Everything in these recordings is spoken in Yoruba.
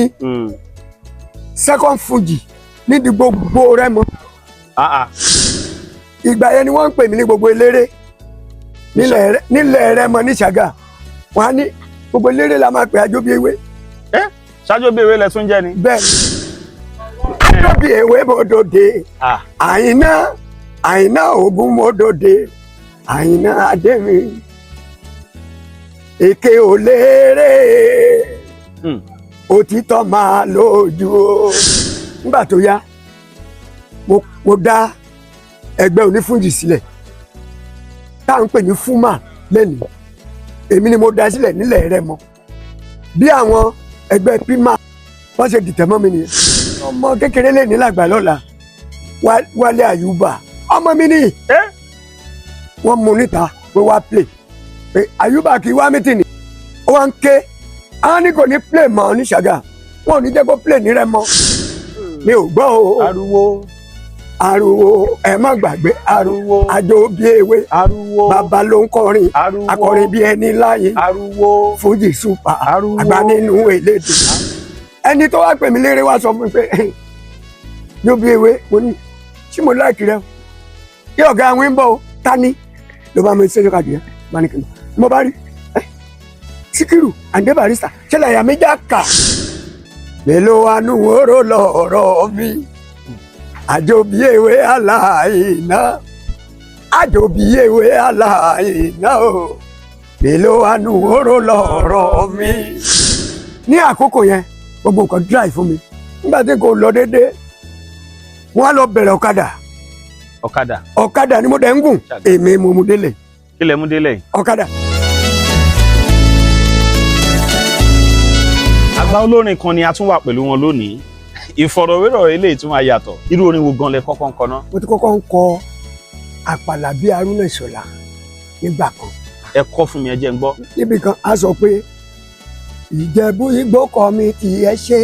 ní second Fuji nídìí gbogbo Rẹ́mọ. Ah, ah. Ìgbà yẹn ni wọ́n ń pè mí ní gbogbo eléré nílẹ̀ Rẹ́mọ ní Ṣàgà. Wọ́n á ní gbogbo eléré la máa pè Àjọbíewé. Ẹ ṣáájú lẹ tún jẹ́ ni. Bẹ́ẹ̀ ni, Àjọbíewé mọ́dọ̀dé. Ah. Àyìnà, Àyìnà Ògún mọ́dọ̀dé, Àyìnà Adémi èké ò lérè, òtítọ́ máa lójú o. Nígbà tó yá, mo dá ẹgbẹ́ onífújì sílẹ̀ tá à ń pè ní fúmà lẹ́nu. Èmi ni mo dá sílẹ̀ nílẹ̀ Rẹ́mọ. Bí àwọn ẹgbẹ́ pímà wọ́n ṣe dìtẹ̀ mọ́ mi nìyẹn. Ọmọ kékeré lè ní làgbà lọ́la. Wálé Àyùbá, ọmọ mi ní. Wọ́n mú níta pé wá play, pé Àyùbá kì í wá mítìnì, ó wá ń ké. Àwọn ní kò ní play mọ́ ní Ṣàgà, wọn ò ní jẹ́ kó play ní Rẹ́mọ. Mi ò gbọ́ o. Ariwo. Ariwo, ẹ má gbàgbé ariwo. Ariwo. Àjò bí ewé. Ariwo. Bàbá ló ń kọrin. Ariwo. Akọrin bí ẹni láyé. Ariwo. Fújì super. Ariwo. Àgbà nínú elédè. Ẹni tó wá pè mí léré wá sọ fún mi pé yóò bí ewé. Mo ní tí mo like rẹ o, kí ọ̀gá àwọn ń bọ̀ o. Tani ló bá mi ṣe káàdì yẹn bá ní kí n mo bá rí ẹ Síkírù Àǹdé Barrister ṣẹlẹ̀ àyà mi já kà mélòó anú oró lọ̀rọ̀ mi. Àjòbí ewé aláìná, àjòbí ewé aláìná o, mélòó anú oró lọ̀rọ̀ mi. Ní àkókò yẹn, gbogbo nǹkan dry fún mi. Nígbà tí kò lọ déédéé, wọ́n á lọ bẹ̀rẹ̀ ọ̀kadà. Ọ̀kadà. Ọ̀kadà ni mo dẹ̀ ń gùn. Èmi mo mú délé. Kí lẹ mú délẹ̀ yìí? Ọ̀kadà. Àgbà olórin kan ni a tún wà pẹ̀lú wọn lónìí. Ìfọ̀rọ̀wérọ̀ eléyìí tún máa yàtọ̀. Irú orin wo gan lẹ kọ́kọ́ ń kọ ná? Mo ti kọ́kọ́ ń kọ àpàlà bíi Haruna Ìṣọ̀lá nígbà kan. Ẹ kọ́ fún mi, ẹ jẹ́ ń gbọ́. Níbi kan, a sọ pé Ìjẹ̀bú Igbó kọ́ mi tí ẹ ṣe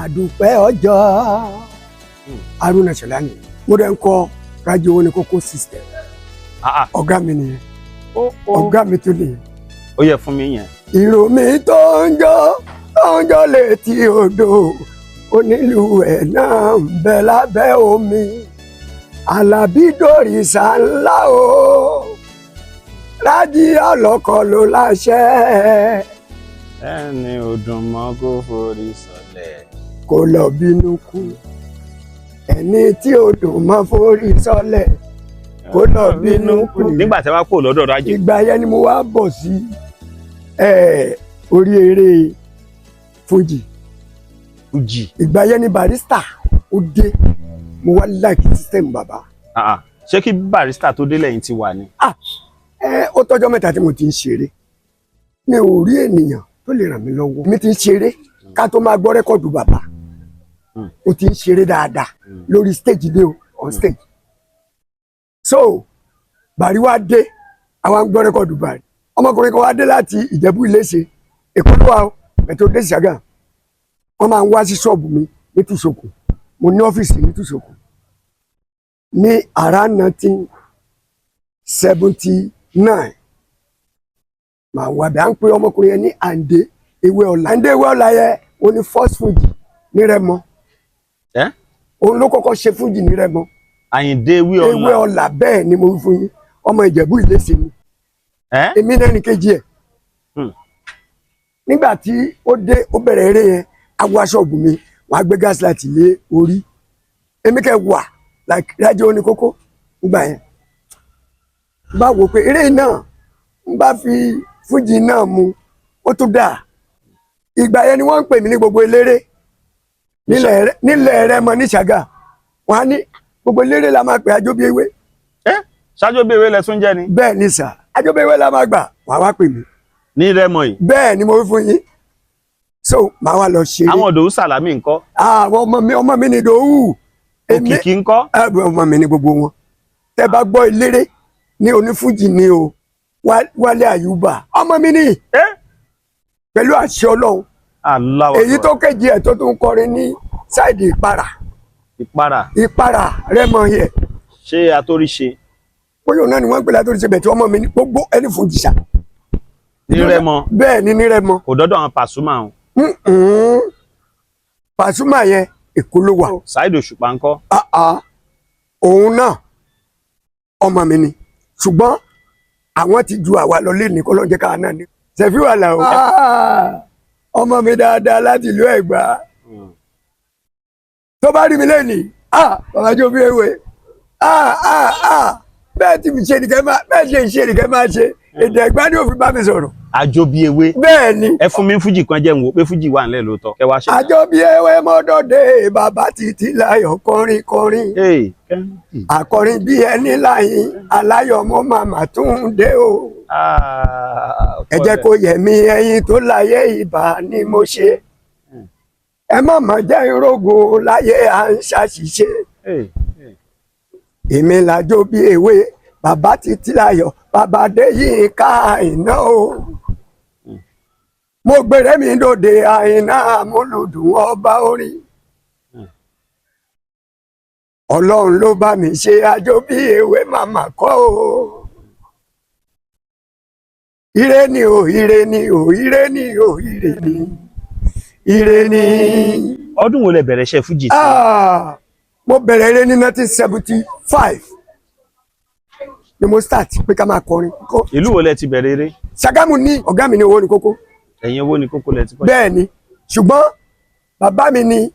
àdùpẹ́ ọjọ́. Haruna Ìṣọ̀lá ni mo dẹ̀ ń kọ. Rájí Owó ní Kókó system. Ah, ah. Ọ̀gá mi nìyẹn. Ó ó Ọ̀gá mi tún nìyẹn. Ó yẹ fún mi yẹn. Ìró mi tó ń jó, tó ń jó létí odò, onílù ẹ̀ náà ń bẹ lábẹ́ omi. Àlàbí dòrìṣà ńlá o, Rájí ọlọ́kọ ló láṣẹ. Ẹni ọdún mọ́ kó forí sọlẹ̀. Kó lọ bínú kú. Ẹni tí odò mọ́ forí sọlẹ̀, kó lọ bínú kú. Nígbà tí a bá kúrò lọ́dọ̀ Rájí. Ìgbà yẹn ni mo wá bọ̀ sí orí eré fújì. Fújì. Ìgbà yẹn ni Barrister ó dé, mo wá like system bàbá. Ah, ah. Ṣé kí Barrister tó dé lẹ́yìn ti wà ní? Ẹ ó tọ́jọ́ 3 tí mo ti ń ṣeré, mi ò rí ènìyàn tó lè ràn mí lọ́wọ́. Mi ti ń ṣeré ká tó máa gbọ́ record bàbá. Mo ti ń ṣeré dáadáa lórí stage dé o, on stage. So Bàrí wá dé, àwa ń gbọ́ record Bàrí. Ọmọkùnrin kan wá dé láti Ìjẹ̀bú Iléṣe, Èkó ló wà o, ẹ̀tọ́ dé Ṣàgà. Wọ́n máa ń wá sí ṣọ́ọ̀bù mi ní Tùsòkù. Mo ní ọ́fíìsì ní Tùsòkù ní around 1979. Màá wà bí à ń pe ọmọkùnrin yẹn ní Àǹdé Ewé Ọ̀la. Àǹdé Ewé Ọ̀la yẹn, ó ní first Fuji ní Rẹ́mọ. Ẹ́. Òun ló kọ́kọ́ ṣe Fuji ní Rẹ́mọ. Àyìndé Ewé Ewé Ọ̀la. Ọ̀la, bẹ́ẹ̀ ni mo wí fún yín. Ọmọ Ìjẹ̀bú Ìléṣe ni. Ẹ́. Èmi náà ní kejì ẹ̀. Nígbà tí ó dé, ó bẹ̀rẹ̀ eré yẹn, awo aṣọ ògùn mi, wọ́n á gbé gaslight lé orí. Èmi kẹ́ wà like Rájí Oníkókó nígbà yẹn, bá wò pé eré náà ń bá fi fújì náà mu, ó tún dà. Ìgbà yẹn ni wọ́n ń pè mí ní gbogbo eléré nílẹ̀ Rẹ́mọ ní Ṣàgà. Wọ́n á ní gbogbo eléré la máa pè Àjọbíewé. Ẹ ṣáájú bí ewé lẹ tún jẹ́ ni. Bẹ́ẹ̀ ni sà, Àjọbíewé la máa gbà, wọ́n á wá pè mí. Ní Rẹ́mọ yìí. Bẹ́ẹ̀ ni mo wí fún yín. So màá wá lọ ṣeré. Àwọn Ìdòwú Sàlámì ńkọ́? Àwọn ọmọ mi, ọmọ mi ni Ìdòwú. Òkìkí ńkọ́? Ẹ, ọmọ mi ni gbogbo wọn. Tẹ bá gbọ́ eléré ní onífújì ni o, Wálé Àyùbá, ọmọ mi ni. Ẹ. Pẹ̀lú àṣẹ Ọlọ́run. Allahu Èyí Akbar. tó kejì ẹ̀ tó tún kọrin ní side Ìpara. Ìpara. Ìpara Rẹ́mọ yẹ. Ṣé Atóríṣe? Bóyá òun náà ni wọ́n ń pè látòrí ṣe bẹ̀ tí ọmọ mi ní gbogbo ẹni fújì ṣá. Ní Rẹ́mọ. Bẹ́ẹ̀ ni, ní Rẹ́mọ. Kò dọ́dọ̀ àwọn Pàṣúmà o. Mm-mm. Pasuma yẹn, Èkó ló wà. Saheed Òṣùpá ńkọ́? Ah, ah. Òun náà ọmọ mi ni, ṣùgbọ́n àwọn ti ju àwa lọ lé ní kọ́lọ́n jẹ́ káwa náà ní. Sefiu Alao, ọmọ mi dáadáa láti ìlú Ẹ̀gbá, tó bá rí mi lẹ́nìí, ah, bàbá jó bí ewé, ah, ah, ah, bẹ́ẹ̀ tí mi ṣe nìkan máa, bẹ́ẹ̀ ṣe ṣe nìkan máa ṣe èdè Ẹ̀gbá ni òfin bá mi sọ̀rọ̀. Àjò bí ewé. Bẹ́ẹ̀ ni. Ẹ fún mi fújì kan, jẹ́ n wò pé fújì wà nílẹ̀ lóòótọ́, kẹ wá ṣe. Àjọ bí ewé mọ́dọ̀dé, bàbá títí láyọ̀, kọrin kọrin, Hey, Kẹ́hìndé. àkọrin bí ẹni láyìn aláyọ̀, mọ́ màmá tún dé o. Ah, Ẹ jẹ́ kó yẹ mí, ẹyin tó láyé, ìbà ni mo ṣe. Ẹ má má jẹ́ ìrógò láyé, à ń ṣàṣìṣe. Hey, hey. Èmi làjọ bí ewé, bàbá títí láyọ̀, bàbá dé yìí ká àìná o. Mo gbèrè mi dòde àìná, àmúlùdùn ọba orin. Ọlọ́run ló bá mi ṣe, àjò bí ewé màmá kọ́ o. Ire ni o, ire ni o, ire ni o, ire ni, ire ni. Ọdún wo lẹ bẹ̀rẹ̀ iṣẹ́ fújì sí? Ah, mo bẹ̀rẹ̀ eré ní 1975 ni mo start pé ká máa kọrin. Ìlú wo lẹ ti bẹ̀rẹ̀ eré? Ṣàgámù ní ọ̀gá mi ní owó ní kókó. Ẹ̀yin owó ni kókó lẹ ti kọ́? Bẹ́ẹ̀ ni, ṣùgbọ́n bàbá mi ní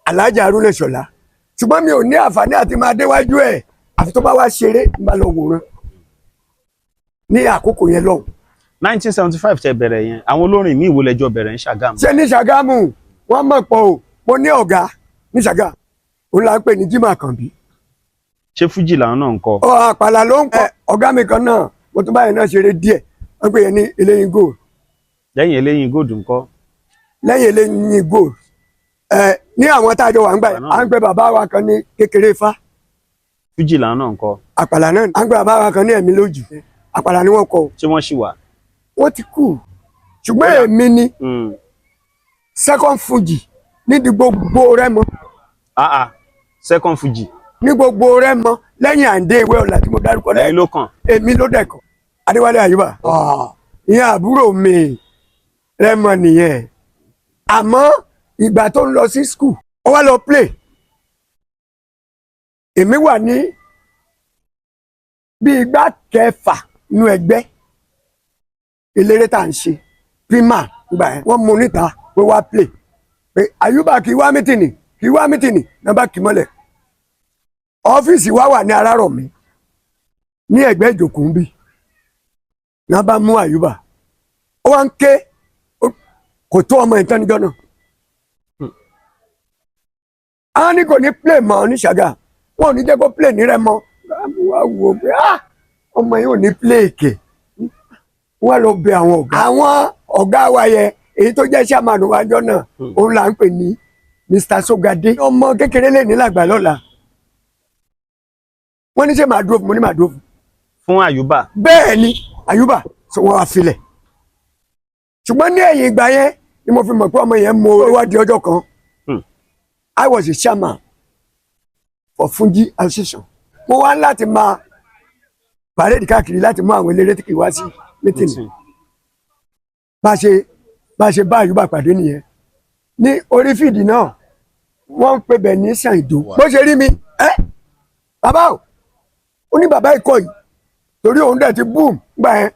Alhaji Haruna Ṣọlá, ṣùgbọ́n mi ò ní àǹfààní àti máa déwájú ẹ̀, àfi tó bá wá ṣeré, n bá lọ wòran ní àkókò yẹn lọ́hùn. 1975 tẹ bẹ̀rẹ̀ yẹn, àwọn olórin míì wo lẹjọ bẹ̀rẹ̀ ní Ṣàgámù? Ṣé ní Ṣàgámù, wọ́n mọ̀ pọ̀ o. Mo ní ọ̀gá ní Ṣàgámù, òun là ń pè ní Jimoh Àkànbí. Ṣé fújì làwọn náà ń kọ? Ọ àpàlà ló ń kọ. Ọ̀gá mi kan náà, mo tún báyìí náà ṣeré díẹ̀, wọ́n pè yẹn ní Eléyìn Gold. Lẹ́yìn Eléyìn Gold ńkọ́? Lẹ́yìn Eléyìn Gold, ẹ ní àwọn tá a jọ wà ń gbà yẹn, à ń pè bàbá wa kan ní Kékeré Ifá. Fújì làwọn náà ń kọ? Àpàlà náà. À ń pè bàbá wa kan ní Ẹ̀mí Lójú, àpàlà ni wọ́n kọ o. Ṣé wọ́n ṣì wà? Wọ́n ti kú, ṣùgbọ́n èmi ni second Fuji nídìí gbogbo Rẹ́mọ. Ah ah, second Fuji? Ní gbogbo Rẹ́mọ, lẹ́yìn Àǹdé ìwé ọ̀la tí mo dárúkọ Ẹ̀yin lẹ́yìn ló kàn. Èmi ló dẹ̀kọ̀. Adéwálé Àyùbá, ìyẹn àbúrò mi Rẹ́mọ nìyẹn. Àmọ́ ìgbà tó ń lọ sí school, ó wá lọ play, èmi wà ní bí igbá kẹfà nínú ẹgbẹ́ eléré tá à ń ṣe prima gbà yẹn. Wọ́n mú níta pé wá play, pé Àyùbá kì í wá meeting, kì í wá meeting náà, bá kì í mọ́lẹ̀. Ọ́fíìsì wa wà ní Arárọ̀mí, ní ẹ̀gbẹ́ ìjòkó ń bì náà. Bá mú Àyùbá, ó wá ń ké, kò tó ọmọ ìtàn níjọ́ náà. Àwọn ní kò ní play mọ́ ní Ṣàgà, wọn ò ní jẹ́ kó play ní Rẹ́mọ. Wá wò ó pé, ah, ọmọ yìí ò ní play kè. Wọ́n lọ bẹ àwọn ọ̀gá, àwọn ọ̀gá wa yẹ, èyí tó jẹ́ sàmánù wájọ́ náà, òun là ń pè ní Mr. Sogade. Ọmọ kékeré lè ní làgbà lọ́la. Wọ́n ní ṣe máa dúró fún? Mo ní máa dúró fún. Fún Àyùbá? Bẹ́ẹ̀ ni, Àyùbá sọ wọ́n wá filẹ̀. Ṣùgbọ́n ní ẹ̀yìn ìgbà yẹn ni mo fi mọ̀ pé ọmọ yẹn mọ ìwádìí ọjọ́ kan. I was a chairman for Fuji Association. Mo wá láti máa parade káàkiri láti mú àwọn eléré tí kì í wá sí meeting. Bá ṣe bá Àyùbá pàdé nìyẹn ní orí field náà, wọ́n ń pè bẹ̀ ní Ṣàìdó. Bó ṣe rí mi, ẹ bàbá o, ó ní bàbá ikọ̀ yìí, torí òun dẹ̀ ti boom gbà yẹn.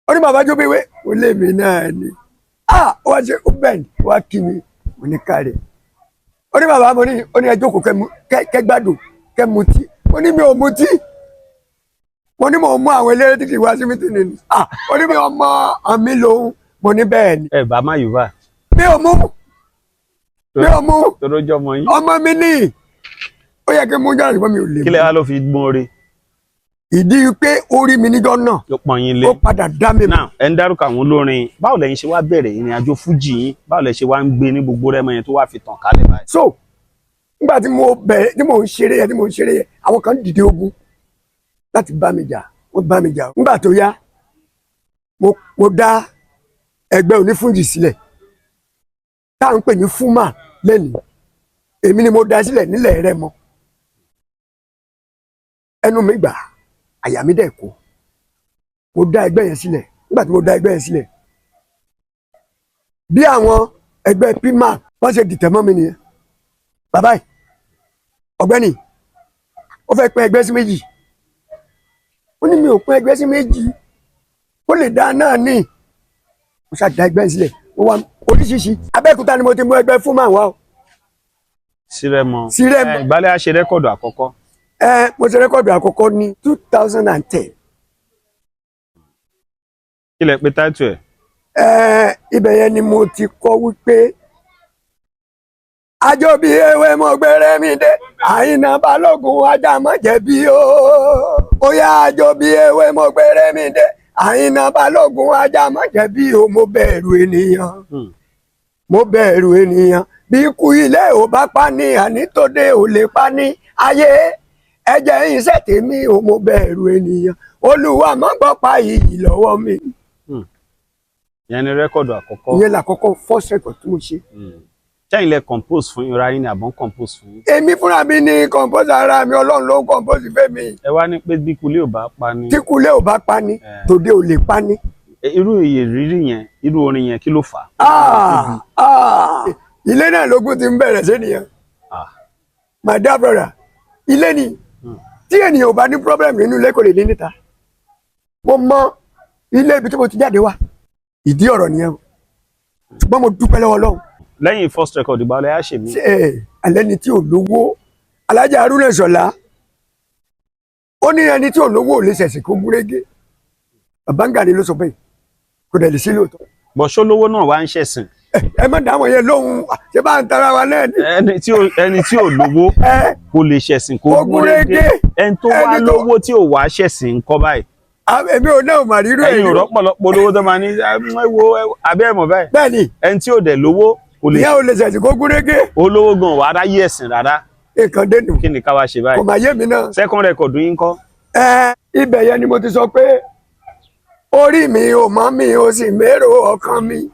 Ó ní bàbá Jóbíwé, ó lé mi náà ni. Ah, ó wá ṣe, ó bend, ó wá kí mi. Mo ní káre. Ó ní bàbá, mo ní, ó ní ẹ jókòó, kẹ́ gbádùn, kẹ́ mutí. Mo ní mi ò mutí. Mo ní mò ń mú àwọn eléré tí kì í wá sí meeting ni. Ah, ó ní mi ọmọ àmì lòun. Mo ní bẹ́ẹ̀ ni. Ẹ bá má Àyùbá? Mi ò mú, mi ò mú. Torójọ́ ọmọ yín. Ọmọ mi ní, ó yẹ kí n mú jáde, ṣùgbọ́n mi ò lè Kí mú. lẹ wá ló fi gbọ́n ore? Ìdí pé ó rí mi níjọ́ náà. Ló pọ́n yín lé. Ó padà dá mi mọ̀. Now, ẹ ń dárúkọ àwọn olórin. Báwo lẹ̀yin ṣe wá bẹ̀rẹ̀ ìrìn àjò fújì yín? Báwo lẹ ṣe wá ń gbé ní gbogbo Rẹ́mọ yẹn tó wá fi tàn kálẹ̀ báyìí? So nígbà tí mo bẹ̀rẹ̀, tí mo ń ṣeré yẹn, tí mo ń ṣeré yẹn, àwọn kan dìde ogun láti bá mi jà. Wọ́n bá mi jà. Nígbà tó yá, mo dá ẹgbẹ́ onífújì sílẹ̀ tá à ń pè ní fúmà lẹ́nìí. Èmi ni mo dá sílẹ̀ nílẹ̀ Rẹ́mọ. Ẹnu mi gbà, àyà mi dẹ̀ kó. Mo dá ẹgbẹ́ yẹn sílẹ̀. Nígbà tí mo dá ẹgbẹ́ yẹn sílẹ̀, bí àwọn ẹgbẹ́ pima Wọ́n ṣe dìtẹ̀ mọ́ mi nìyẹn. Bàbá yìí, ọ̀gbẹ́ni, ó fẹ́ pín ẹgbẹ́ sí méjì. Ó ní mi ò pín ẹgbẹ́ sí méjì, ó lè dá náà ní. Mo ṣàdá ẹgbẹ́ sílẹ̀, mo wá oríṣiríṣi. Abẹ́òkúta ni mo ti mú ẹgbẹ́ fún màá wá o. Sírẹ́mọ. Sírẹ́mọ. Ẹ, ìgbálẹ̀ á ṣe record àkọ́kọ́? Ẹ, mo ṣe record àkọ́kọ́ ní 2010. Kí lẹ pé title ẹ̀? Ẹ, ibẹ̀ yẹn ni mo ti kọ́ wípé àjọbí ewé mo gbére mi dé, Àyìnà Balógun ajá mọ́ jẹ̀bi o. Ó yá, àjọbí ewé mo gbére mi dé, Àyìnà Balógun ajá mọ́ jẹ̀bi o. Mo bẹ̀rù ènìyàn, mo bẹ̀rù ènìyàn. Bí ikú ilé ò bá pa ní, ànítòde ò lè pa ní ayé. Ẹ̀jẹ̀ iṣẹ́ tèmi ò, mo bẹ̀rù ènìyàn. Olúwa má gbọ́ pa iyì lọ́wọ́ mi. Ìyẹn ni record àkọ́kọ́? Ìyẹn làkọ́kọ́, first record tí mo ṣe. Ṣẹ́yìn lẹ compose fún ra yín ni àbọ̀n compose fún yín? Èmi fúnra mi ní composer ara mi. Ọlọ́run ló ń compose fẹ́ mi. Ẹ wá ní pé bí kulé ò bá pa ní. Tí kulé ò bá pa ní, tòde ò lè pa ní. Ẹ, irú ìrírí yẹn, irú orin yẹn, kí ló fà á? Ah, ah, ilé náà lógún ti ń bẹ̀rẹ̀ sí nìyẹn. My dear brother, ilé ni. Tí ènìyàn ò bá ní problem nínú ilé, kò lè ní níta. Mo mọ ilé ibi tí mo ti jáde wá. Ìdí ọ̀rọ̀ nìyẹn o, ṣùgbọ́n mo dúpẹ́ lọ́wọ́ Ọlọ́run. Lẹ́yìn first record, ìgbà ọlẹ́ á ṣe mí? Ṣe ẹ alẹ́ ni tí ò lówó, Alájà Haruna Ìṣọ̀lá, ó ní ẹni tí ò lówó ò lè ṣẹ̀sìn kó gúrégé. Bàbá ń gàdé ló sọ bẹ́ẹ̀, kò dẹ̀ lè sí lóòótọ́. Bọ̀ṣọ́ lówó náà wá ń ṣẹ̀sìn? Ẹ má dá àwọn yẹn lóhùn. Ṣé bá ń tara wa náà ni. Ẹni tí ò lówó kò lè ṣẹ̀sìn kó Kó gúnrégé. Ẹni tó wá Ẹni tó- lówó tí ò wá ṣẹ̀sìn ńkọ́ báyìí? Èmi ò náà mà rírú Ẹ̀yin ò rí. rọ́pọ̀lọpọ̀ olówó tó máa ní "Ah, ẹ wo abẹ́ ẹ̀ mọ̀ báyìí." Bẹ́ẹ̀ ni. Ẹni tí ò dẹ̀ lówó kò lè. Ìyá ò lè ṣẹ̀sìn kó gúnrégé. Olówó gan wà á ráyè ẹ̀sìn rárá. Nǹkan dénú. Kí ni ká wá ṣe Kò báyìí? mà yé mi náà. Second record yín kọ́? Ẹ, ibẹ̀ yẹn ni mo ti sọ pé orí mi ò mọ́ mi, ò sì mérò ọkàn mi,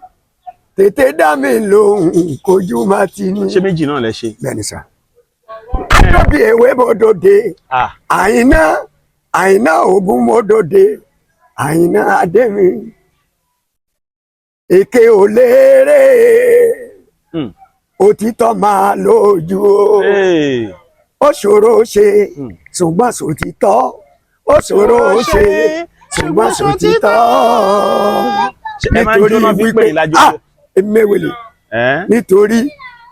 tètè dá mi lóhùn kojú má ti ní. Ṣé méjì náà lẹ ṣe? Bẹ́ẹ̀ ni sà. Àjọbí ewé mo dòde. Àyìnà, Àyìnà Ògún mo dòde, Àyìnà Adémi, èké ò léèrè, òtítọ́ máa lójú o. Ó ṣòro ṣe, ṣùgbọ́n sòtítọ́. Ó ṣòro ṣe, ṣùgbọ́n sòtítọ́. Ṣé ẹ máa ń jóná bí pé ìlàjò? Ah, èmi mewele. Nítorí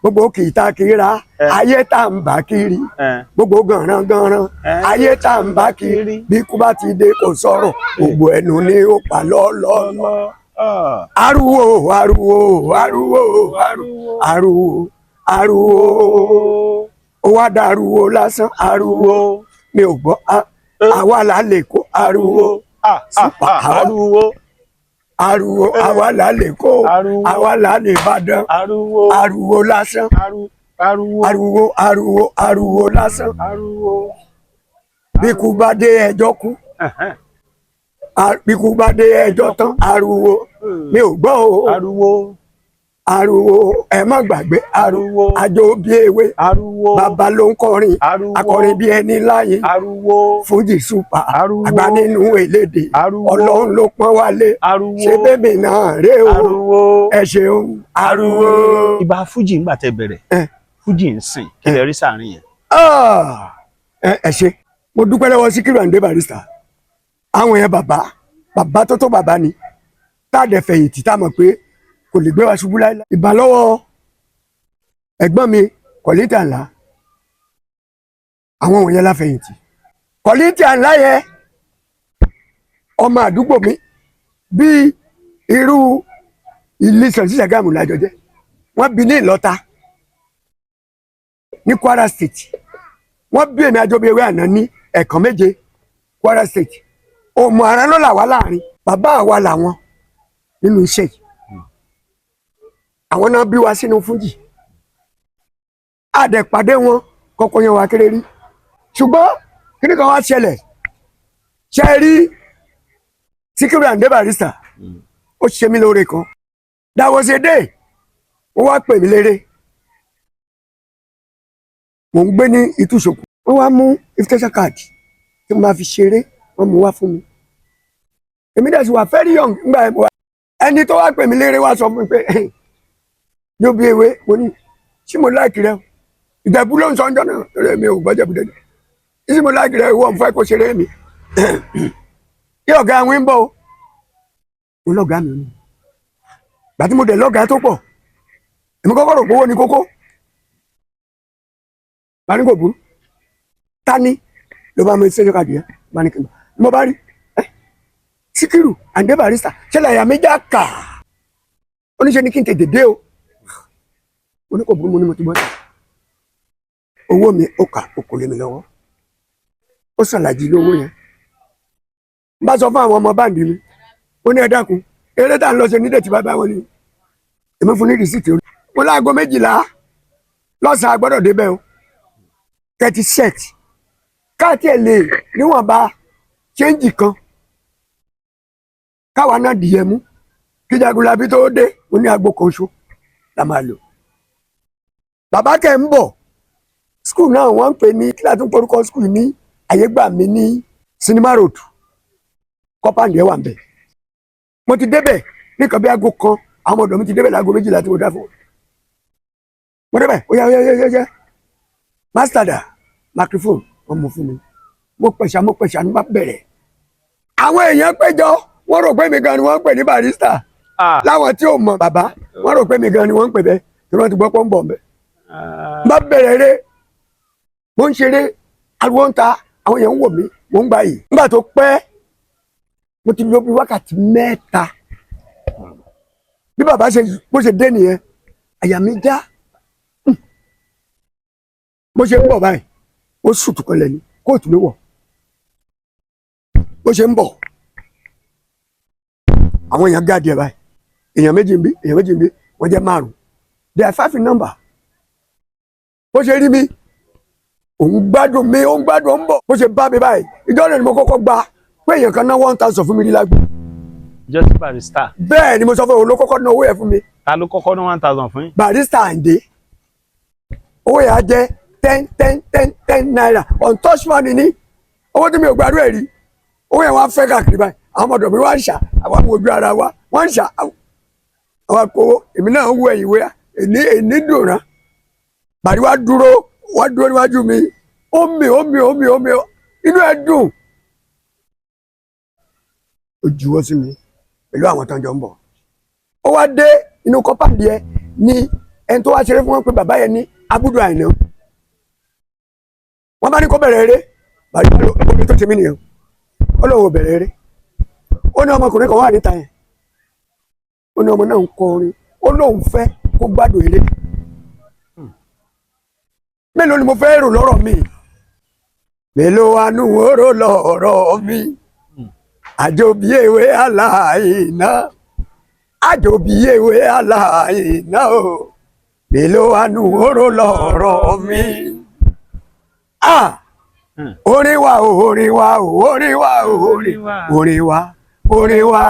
gbogbo kìtàkìrà ayé tá ń bá kiri, gbogbo gànràngànràn ayé tá ń bá kiri, bí kú bá ti dé, kò sọ̀rọ̀, gbogbo ẹnu ni ó pa lọ́lọ́lọ́. Ariwo, ariwo, ariwo, ariwo, ariwo, ariwo, ó wá dariwo lásán. Ariwo mi ò gbọ́. Àwa là lè kó ariwo. Super. Ariwo. Ariwo, àwa là lè kó. Ariwo. Àwa là lè Ìbàdàn. Ariwo. Ariwo lásán. Ariwo. Ariwo, ariwo, ariwo lásán. Ariwo. Bí kú bá dé, ẹjọ́ kú. Bí kú bá dé, ẹjọ́ tán. Ariwo mi ò gbọ́ o. Ariwo. Ariwo, ẹ má gbàgbé ariwo. Ariwo. Àjò bí ewé. Ariwo. Bàbá ló ń kọrin. Ariwo. Akọrin bí ẹni láyé. Ariwo. Fújì super. Ariwo. Àgbà nínú elédè. Ariwo. Ọlọ́run ló pọ́n wálé. Ariwo. Ṣé bébì náà rè o? Ariwo. Ẹ ṣeun, ariwo. Ìgbà fújì ńgbà tẹ́ bẹ̀rẹ̀, fújì ń sìn, kí lẹ rí sàárín yẹn? Ah, ẹ ṣe, mo dúpẹ́ lọ́wọ́ Síkírù Àyìndé Barrister. Àwọn yẹn, bàbá bàbá tó tó bàbá ni, tá a dẹ̀ fẹ̀yìntì, tá a mọ̀ pé kò lè gbé wa ṣubú láíláí. Ìbà lọ́wọ́ ẹ̀gbọ́n mi Kọ̀lítà Ńlá. Àwọn wọ̀nyẹn la fẹ̀yìntì. Kọ̀lítà Ńlá yẹn, ọmọ àdúgbò mi bíi irú Ìlísàn sí Ṣàgámù lájọ jẹ́. Wọ́n bí ní Ìlọ́ta ní Kwara State. Wọ́n bí èmi Àjọbí Ewé àná ní ẹ̀kan méje, Kwara State. Òmò àrán ló là wá láàrin. Bàbá àwa làwọn nínú iṣẹ́ yìí. Àwọn náà bí wa sínú fújì. Àdẹ̀pàdé wọn kọ́kọ́ yẹn wá kéré rí, ṣùgbọ́n kíní kan wá ṣẹlẹ̀. Ṣe rí Síkírù Àyìndé Barrister, ó ṣe mí lóore kan. There was a day ó wá pè mí léré. Mò ń gbé ní Ìtúsòkù. Wọ́n wá mú invitation card tí mo máa fi ṣeré, wọ́n mú wá fún mi. Èmi dẹ̀ sì wà very young nígbà yẹn. Mo wá, ẹni tó wá pè mí léré wá sọ fún mi pé yóò bí ewé. Mo ní Ṣé mo like rẹ o? Ìjẹ̀bú ló ń sọ ọjọ́ náà lórí mi ò gbọ́jẹ̀bú dé. Ṣé mo like rẹ? Ìwọ ń fẹ́ kó ṣeré mi kí ọ̀gá àwọn ń bọ̀ o. Mo lọ́gàá mi ni gbàtí mo dẹ̀ lọ́gàá tó pọ̀, èmi kọ́kọ́ rò pé owó ni kókó. Bá ní kò burú, ta ni ló bá mi ṣe káàdì yẹn? Bá ní kí n bá mo bá rí ẹ Síkírù Àyìndé Barrister. Ṣé làyà mi já kà? Oníṣẹ́ ní kí n tètè dé o. Mo ní kò burú, mo ní mo ti gbọ́ sí. Owó mi ó kà, ó kò lé mi lọ́wọ́, ó ṣàlàjì lówó yẹn. N bá sọ fún àwọn ọmọ band mi, ó ní ẹ dákun, eré tá à ń lọ ṣe ní dẹ̀tí bàbá wọn ni èmi fún ní receipt. Mo láago 12 lọ́sàn-án gbọ́dọ̀ débẹ̀ o, thirty set káàtì ẹ̀ lè níwọ̀nba change kan káwa náà dìyẹ mú kí Jagunlabi tó dé. Mo ní agbo kan ṣo la máa lò. Bàbá kẹ́ ń bọ̀ school náà, wọ́n ń pè ní kí láti ń porúkọ school ní àyégbà mi ní Cinema Road, compound ẹ̀ wà ń bẹ̀. Mo ti débẹ̀ ní nǹkan bí aago 1, àwọn ọmọdé mi ti débẹ̀ láago 12 tí mo dá fún wọn. Mo débẹ̀, ó yá ó yá ó yá ó yá, master dà? Microphone wọ́n mú fún mi, mo pẹ̀sà, mo pẹ̀sà ní bá bẹ̀rẹ̀. Àwọn èèyàn péjọ, wọ́n rò pé mi gan ni wọ́n ń pè ní Barrister. Ah. Láwọn tí ò mọ̀ bàbá, wọ́n rò pé mi gan ni wọ́n ń pè bẹ́ẹ̀ tí wọ́n ti gbọ́ pọ́ ń bọ̀ bẹ́ẹ̀. Bá bẹ̀rẹ̀ eré, mo ń ṣeré, ariwo ń ta, àwọn èèyàn ń wò mí, mò ń gbà yìí. Nígbà tó pẹ́, mo ti lò bí wákàtí 3. Bí bàbá ṣe bó ṣe dé nìyẹn, àyà mi já. Bó ṣe ń bọ̀ báyìí, ó sùtù kan lẹ́ni kóòtù ló wọ̀. Bó ṣe ń bọ̀, àwọn èèyàn guard ẹ̀ báyìí, èèyàn méjì ń bí, èèyàn méjì ń bí, wọ́n jẹ́ márùn-ún, they are five in number. Bó ṣe rí mi, òun gbádùn mi, òun gbádùn, òun bọ̀. Bó ṣe bá mi báyìí, ìjọ náà ni mo kọ́kọ́ gba pé èèyàn kan ná 1,000 fún mi ní lágbo. Just Barrister? Bẹ́ẹ̀ ni mo sọ fún òun, ló kọ́kọ́ ná owó yẹn fún mi. Ta ló kọ́kọ́ ná 1,000 fún yín? Barrister Àyìndé. Owó yẹn á jẹ́ 10 10 10 10 naira, untouched money ní owó tí mi ò gbàdúrà ẹ̀ rí. Owó yẹn wá fẹ́ káàkiri báyìí, àwọn ọmọdé mi wá ń ṣà, àwọn àwọn ojú ara wa wọ́n ń ṣà, àwọn akówó èmi náà ń wọ ẹ̀yìn wíyá èní èní dòrán. Bàrí wá dúró, wá dúró níwájú mi, ó mì, ó mì, ó mì, ó mì, inú ẹ̀ dùn, ó juwọ́ sí mi pẹ̀lú àwọn tó ń jọ ń bọ̀. Ó wá dé inú compound yẹn ní ẹni tó wá ṣeré fún wọn pé bàbá yẹn ní Abudu Àìná. Wọ́n bá ní kó bẹ̀rẹ̀ eré. Bàrí bá lọ omi tó ṣe mí nìyẹn, ó lóun ò bẹ̀rẹ̀ eré. Ó ní ọmọkùnrin kan wà níta yẹn, ó ní ọmọ náà ń kọ orin, ó lóun fẹ́ kó gbádùn eré. Mélòó ni mo fẹ́ rò lọ́rọ̀ mi? Mélòó anú oró lọ́rọ̀ mi? Àjòbí ewé aláìná, àjòbí ewé aláìná o, mélòó anú oró lọ́rọ̀ mi? Ah! Orin wa o, orin wa o, orin wa o, orin orin wa, orin wa,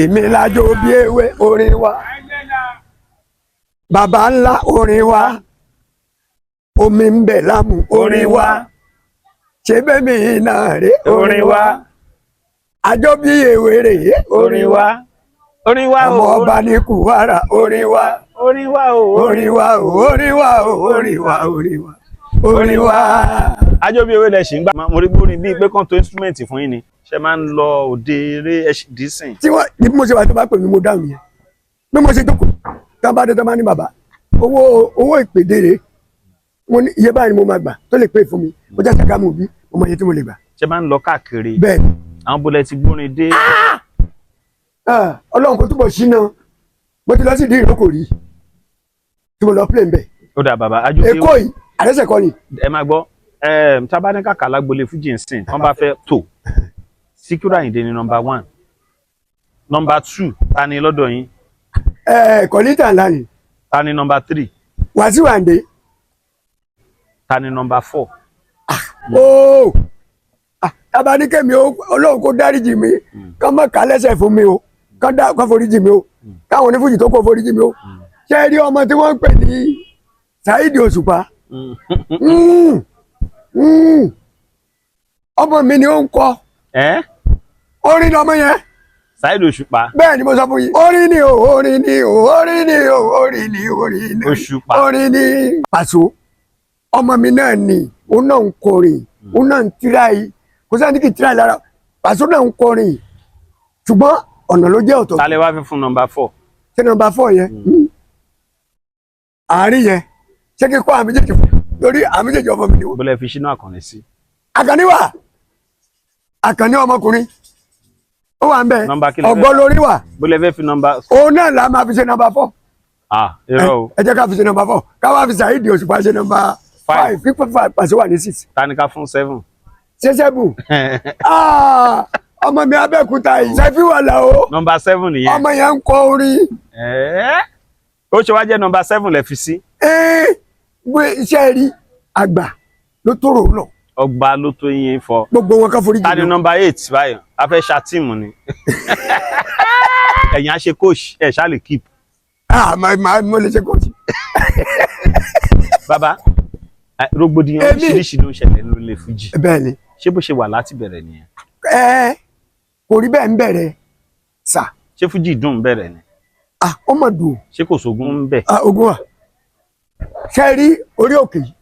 èmi lájò bí ewé, orin wa, bàbá ńlá, orin wa, omi ń bẹ lámù, orin wa, ṣé bẹ́ẹ̀ mi náà rè? Orin wa. Àjọ bí ewé rè é. Orin wa, orin wa ọmọ o. Ọba ní kùwárà, orin wa. Orin wa o. Orin wa o, orin wa o, orin wa, orin wa, orin wa. Ajóbi ewé lẹ ṣì ń gbà. Mo rí gbórin bíi pé kàn tó instrument fún yín ni ṣe máa ń lọ òde eré ẹ ṣì dísìn. Tí wọ́n ní bí mo ṣe wà, tó bá pè mí, mo dáhùn yẹn. Bí mo ṣe jókòó, tí wọ́n bá dé, tó bá ní bàbá, owó ìpèdè rè, mo ní iye báyìí ni mo máa gbà tó lè pè fún mi. Mo jẹ́ Ṣàgámù bí mo mọ iye tí mo lè gbà. Ṣe máa ń lọ káàkiri? Bẹ́ẹ̀ ni. Àwọn bọ́lẹ̀ ti gbórin dé? Ah, Ọlọ́run kò túbọ̀ ṣínà, mo ti lọ sí ìdí ìrókò rí tí mo lọ play nbẹ. Ó dà bàbá ajóbi Èkó yìí àrẹsẹ̀ kọ́ ni. Ẹ máa gbọ́, tá a bá ní kàkà lágbolé fújì ń sìn, wọ́n bá fẹ́ tò, Síkírù Àyìndé ní number one, number two ta ni lọ́dọ̀ yín? Ẹ kọ́lítà ńlá ni. Ta ni number three? Wàsíù Àyìndé. Ta ni number four? Ooo, tábà ní kẹ́mi ó, Ọlọ́run kó dáríjì mi, kán má kà lẹ́sẹ̀ fún mi o, kán dá kán foríjì mi o, káwọn onífújì tó kó foríjì mi o. Ṣé ẹ rí ọmọ tí wọ́n ń pè ní Saheed Òṣùpá? Ọmọ mi ni ó ń kọ ẹ orin lọmọ yẹn. Saheed Òṣùpá. Bẹ́ẹ̀ ni mo sọ fún yín. Orin ni o, orin ni o, orin ni o, orin ni, orin ni. Òṣùpá. Orin ni. Pàṣọ ọmọ mi náà ni òun náà ń kọrin, òun náà ń tíráì, kò sáà ní kì í tíráì lára. Pàṣọ náà ń kọrin, ṣùgbọ́n ọ̀nà ló jẹ́ ọ̀tọ̀. Ta lẹ wá fi fún nọ́mbà 4? Ṣé nọ́mbà 4 yẹn? Àárín yẹn, ṣé kí kọ́ àmì jèjì fún torí àmì jèjì ọmọ mi ni wọ́n. Bó lẹ fi Ṣínà Àkànní sí? Àkànní wà, Àkànní ọmọkùnrin ó wà ń bẹ. Nọ́mbà kí lẹ fẹ́? Ọgbọ́n lórí wà. Bó lẹ fẹ́ fi nọ́mbà? Òun náà la máa fi ṣe nọ́mbà 4. Ah, irọ́ o. Ẹ jẹ́ ká fi ṣe nọ́mbà 4, ká wá fi Saheed Òṣùpá ṣe nọ́mbà 5. 5, pípẹ́ Pàṣẹ wà ní 6. Ta ni ká fún 7? Ṣẹṣẹ bù ọmọ mi Abẹ́òkúta yìí ṣẹ́fí wà là o. Nọ́mbà 7 nìyẹn. Ọmọ yẹn ń kọ orin. Ẹ̀ẹ́, ó ṣe wá jẹ́ nọ́mbà 7 lẹ fi sí? Gbé iṣẹ́ rí àgbà ló tóró lọ. Ọgbà ló tó yín fọ. Gbogbo wọn kan forí Ta ni jì. nọ́mbà 8 báyìí? A fẹ́ ṣa tíìmù ni. Ẹ̀yin á ṣe coach, ẹ̀ ṣá lè keep. Ah, mo lè ṣe kóòtù. Bàbá, rògbòdìyàn oríṣiríṣi ló ń ṣẹlẹ̀ lórílẹ̀ fújì. Bẹ́ẹ̀ ni. Ṣé bó ṣe wà láti bẹ̀rẹ̀ nìyẹn? Ẹ kò rí bẹ́ẹ̀ ń bẹ̀rẹ̀ sà. Ṣé fújì dùn bẹ̀rẹ̀ ni? Ah, ó mọ̀ dùn. Ṣé kò sógun ń bẹ̀? Ah, ogun wa ṣe rí orí òkè yìí,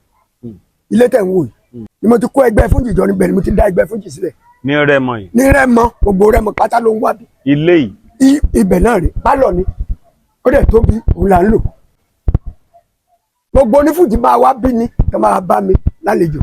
ilé tẹ̀ ń wò yìí ni mo ti kó ẹgbẹ́ fújì jọ, níbẹ̀ ni mo ti dá ẹgbẹ́ fújì sílẹ̀. Ní Rẹ́mọ yìí? Ní Rẹ́mọ, gbogbo Rẹ́mọ pátá ló ń wá bí. Ilé yìí? Ibẹ̀ náà rè, pálọ̀ ni, ó dẹ̀ tóbi, òun là ń lò. Gbogbo onífújì máa wá bí ni tó máa bá mi lálejò,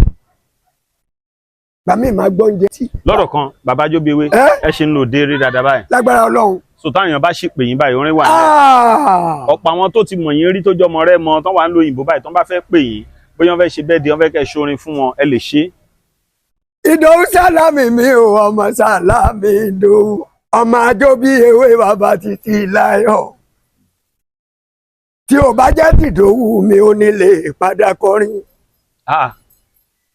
gbàmí máa gbọ́ oúnjẹ tí. Lọ́rọ̀ kan, bàbá Jóbiewé, Ẹ́? ẹ ṣe ń lò dé rí dáadáa báyìí. Lágbára Ọlọ́run. So táwọn èèyàn bá ṣì pè yín báyìí, orin wà nílẹ̀. Ah! Ọ̀pọ̀ àwọn tó ti mọ̀ yín rí tó jọmọ Rẹ́mọ tán wà ń lo òyìnbó báyìí, tán bá fẹ́ pè yín, bóyá wọ́n fẹ́ ṣe bẹ́ẹ̀ di wọ́n fẹ́ kẹ́ ṣorin fún wọn, ẹ lè ṣe. Ìdòwú sálámì mi ò, ọmọ sálámì Ìdòwú, ọmọ àjọ bí ewé, bàbá títí láyọ̀, tí ò bá jẹ́ tìdòwú mi ò ní lè padà kọrin. Ah,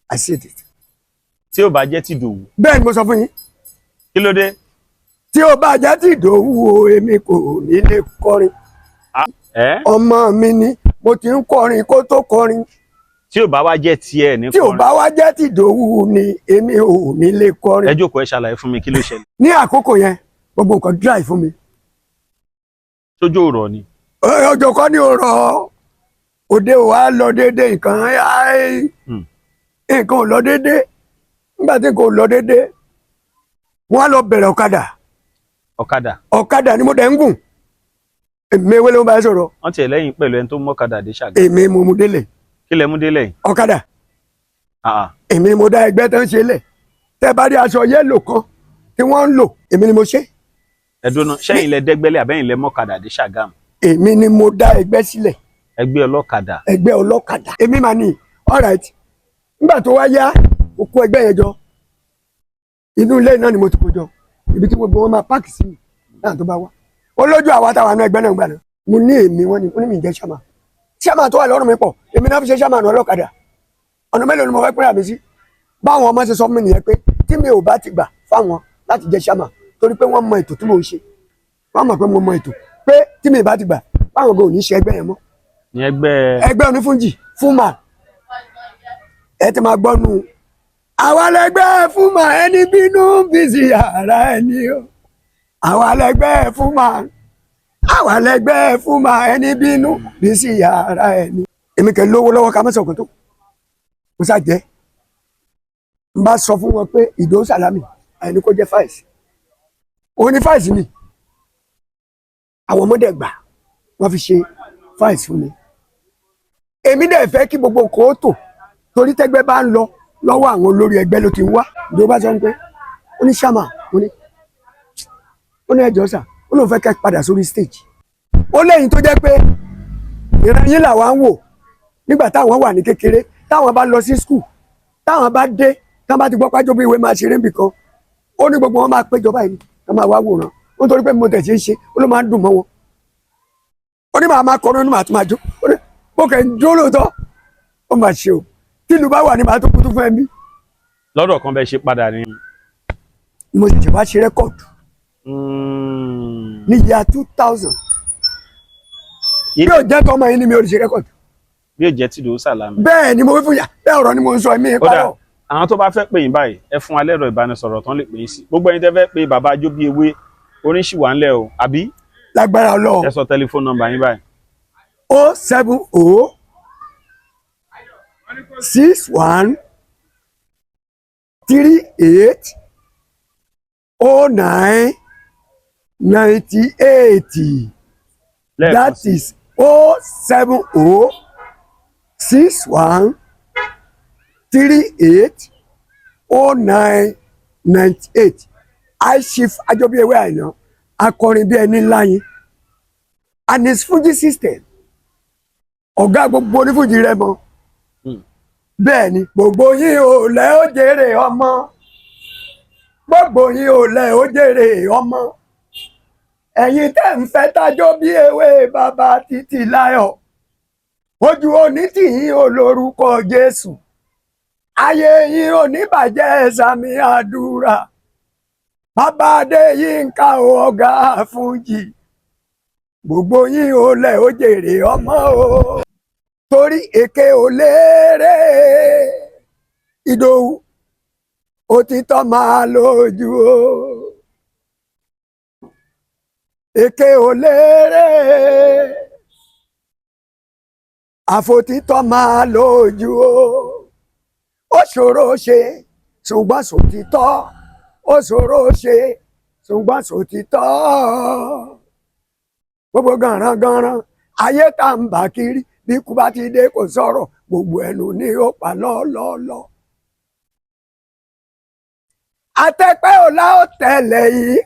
I said it. Tí ò bá jẹ́ tìdòwú? Bẹ́ẹ̀ ni mo sọ fún yín. Kí ló dé? Tí ò bá jẹ́ tìdòwú o, èmi kò ní lè kọrin. Ẹ́? Ọmọ mi ni, mo ti ń kọrin kó tó kọrin. Tí ò bá wá jẹ́ tiẹ̀ ní Tí ò kọrin? bá wá jẹ́ tìdòwú ni, èmi ò ní lè kọrin. Ẹ jókòó, ẹ ṣàlàyé fún mi kí ló ṣẹlẹ̀. Ní àkókò yẹn, gbogbo nǹkan dry fún mi. Sójú òrọ̀ ni? Ọjọ́ kọ́ ni ọ̀rọ̀ òde ò wá lọ déédéé, nǹkan ai, nǹkan ò lọ déédéé. Nígbà tí nǹkan ò lọ déédéé, wọ́n á lọ bẹ̀rẹ̀ ọ̀kadà. Ọ̀kadà? Ọ̀kadà ni mo dẹ̀ ń gùn. Èmi ewé ló ń bá ẹ sọ̀rọ̀. Wọ́n tiẹ̀ lẹ́yìn pẹ̀lú ẹni tó mọ́kadà dé Ṣàgá. Èmi mo mú délé. Kí lẹ mú délẹ̀ yìí? Ọ̀kadà. Ah, ah. Èmi mo dá ẹgbẹ́ tó ń ṣe lẹ̀. Tẹ́ bá rí aṣọ yẹ́lò kan tí wọ́n ń lò, èmi ni mo ṣe. Ẹ dúró, ṣẹ́yìn lẹ dẹ́gbẹ́lẹ̀ àbẹ́yìn lẹ mọ́kadà dé Ṣàgámù? Èmi ni mo dá ẹgbẹ́ sílẹ̀. Ẹgbẹ́ ọlọ́kadà? Ẹgbẹ́ ọlọ́kadà, èmi máa ní. All right, nígbà tó wá yá, mo kó ẹgbẹ́ yẹn jọ. Inú ilé náà ni mo ti kó jọ, ibi tí gbogbo wọn máa páàkì sí mi náà tó bá wá. Ó lójú àwa táwa náà ẹgbẹ́ náà gbà náà. Mo ní èmi, wọ́n ní, wọ́n ní mi jẹ́ ṣáma ṣáma tó wà lọ́rùn mi pọ̀. Èmi náà fi ṣe ṣáma ọlọ́kadà. Ọ̀nà mélòó ni mo fẹ́ pín àmì sí? Báwọn ọmọ ṣe sọ fún mi nìyẹn pé tí mi ò bá ti gbà fáwọn láti jẹ́ ṣáma, torí pé wọ́n mọ ètò tí mò ń ṣe, wọ́n mọ̀ pé mo mọ ètò, pé tí mi ò bá ti gbà, báwọn gan ò ní ṣe ẹgbẹ́ yẹn mọ́. Ní ẹgbẹ́? Ẹgbẹ́ onífúnjì fúnma, ẹ ti máa gbọ́ nu. Àwa lẹgbẹ́ fúnma, ẹni bínú bí sí ara ẹni o. Àwa lẹgbẹ́ fúnma, àwa lẹgbẹ́ fúnma, ẹni bínú bí sí ara ẹni. Èmi kẹ́ lówó lọ́wọ́, ká má sọ̀kan tó kó sá jẹ́. N bá sọ fún wọn pé Ìdòwú Sàlámì àyìnbó kó jẹ́ vice, òun ni vice mi. Àwọn ọmọdé gbà, wọ́n fi ṣe vice fún mi. Èmi dẹ̀ fẹ́ kí gbogbo nǹkan ó tò, torí tẹ́gbẹ́ bá ń lọ lọ́wọ́, àwọn olórí ẹgbẹ́ ló ti ń wá. Ìjọba sọ pé ó ní ṣámà, ó ní ẹjọ́ sà, ó lóun fẹ́ kẹ́ padà sórí stage. Ó lẹ́yìn tó jẹ́ pé ìran yín làwa ń wò nígbà táwọn wà ní kékeré, táwọn bá lọ sí school, táwọn bá dé, táwọn bá ti gbọ́ pájọ́ bí ìwé máa ṣeré nbìkan, ó ní gbogbo wọn máa péjọ báyìí ni wọn máa wá wòran. Ó nítorí pé mo tẹ̀ ṣe ń ṣe, ó ló máa ń dùn mọ́ wọn. Ó ní màá máa kọrin, ó ní màá tún máa jó. Ó ní mo kẹ̀ ń jó lóòótọ́. Ó máa ṣe o, tí ìlú bá wà ní màá tó kutu fún ẹbí. Lọ́dọ̀ kan bẹ́ẹ̀ ṣe padà ní. Mo ṣẹ̀ṣẹ̀ wá ṣe record ní year 2000. Bí ò jẹ́ tọmọ yìí ni mi ò lè ṣe record. Bí ò jẹ́ tìdòwú Sàlámì. Bẹ́ẹ̀ ni mo wí fún yà, bẹ́ẹ̀ ọ̀rọ̀ ni mo ń sọ, èmi Ó dà, ìparọ́. àwọn tó bá fẹ́ pè yín báyìí, ẹ fún wa lẹ́rọ ìbánisọ̀rọ̀ tán lè pè yín sí. Gbogbo ẹ̀yin tẹ́ fẹ́ pè bàbá Ajóbíewé. Orin ṣì wà ńlẹ̀ o, àbí? Lágbára Ọlọ́run. Ẹ sọ telephone number yín báyìí. 07061380998. Lẹ́ẹ̀kan That sí. is 07061380998. I, Chief Ajobiewe Aina, akọrin bí ẹni ńlá yín and his Fuji system, ọ̀gá gbogbo onífújì rẹ mọ. Bẹ́ẹ̀ ni, gbogbo yín ò lẹ́ ó jèrè ọmọ, gbogbo yín ò lẹ́ ó jèrè ọmọ. Ẹ̀yin tẹ́ ń fẹ́ tájọ́ bí ewé, bàbá títí láyọ̀, ojú onítìyín ò lórúkọ Jésù, ayé yín ò ní bàjẹ́, sàmì àdúrà. Bàbá Adéyínká o, ọ̀gá fújì, gbogbo yín ò lẹ̀ ó jèrè ọmọ o, torí èké ò léèrè. Ìdòwú, òtítọ́ máa lójú o, èké ò léèrè, àfòtítọ́ máa lójú o. Ó ṣòro ṣe, ṣùgbọ́n sòtítọ́. Ó ṣòro ṣe, ṣùgbọ́n sòtítọ́. Gbogbo gànràngànràn ayé tá ń bà kiri, bí kú bá ti dé, kò sọ̀rọ̀, gbogbo ẹnu ní ó pa lọ́lọ́lọ́. Àtẹ̀pẹ́ ọ̀la ó tẹ̀lé yìí.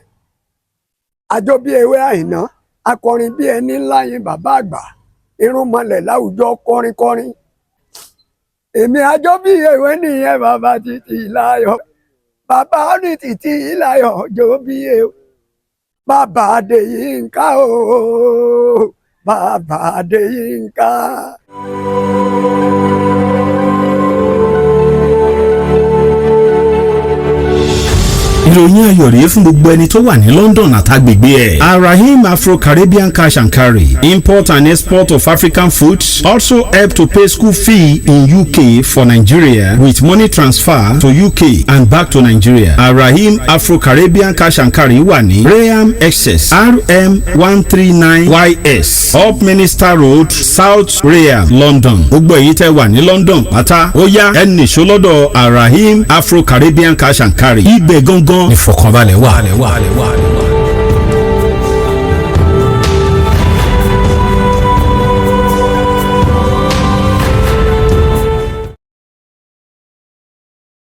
Àjọ bí ewé Àìná, akọrin bí ẹni ńlá yín, bàbá àgbà irúnmọlẹ̀ láwùjọ kọrinkọrin. Èmi àjọ bí ewé nìyẹn, bàbá títí láyọ̀, bàbá ní títí láyọ̀, jọ bí ewé, bàbá Adéyínká o, bàbá Adéyínká. Ìròyìn ayọ̀ rèé fún gbogbo ẹni tó wà ní London àtàgbègbè ẹ̀. Arahim Afro-Caribbean Cash and Carry, import and export of African foods, also help to pay school fee in UK for Nigeria with money transfer to UK and back to Nigeria. Arahim Afro-Caribbean Cash and Carry wà ní Rainham, Essex, RM 139 YS, Upminster Road, South Rainham, London. Gbogbo èyí tẹ́ wà ní London pátá, ó yá, ẹ nìṣó lọ́dọ̀ Arahim Afro-Caribbean Cash and Carry. Ibẹ̀ gangan ìfọ̀kànbalẹ̀ wà.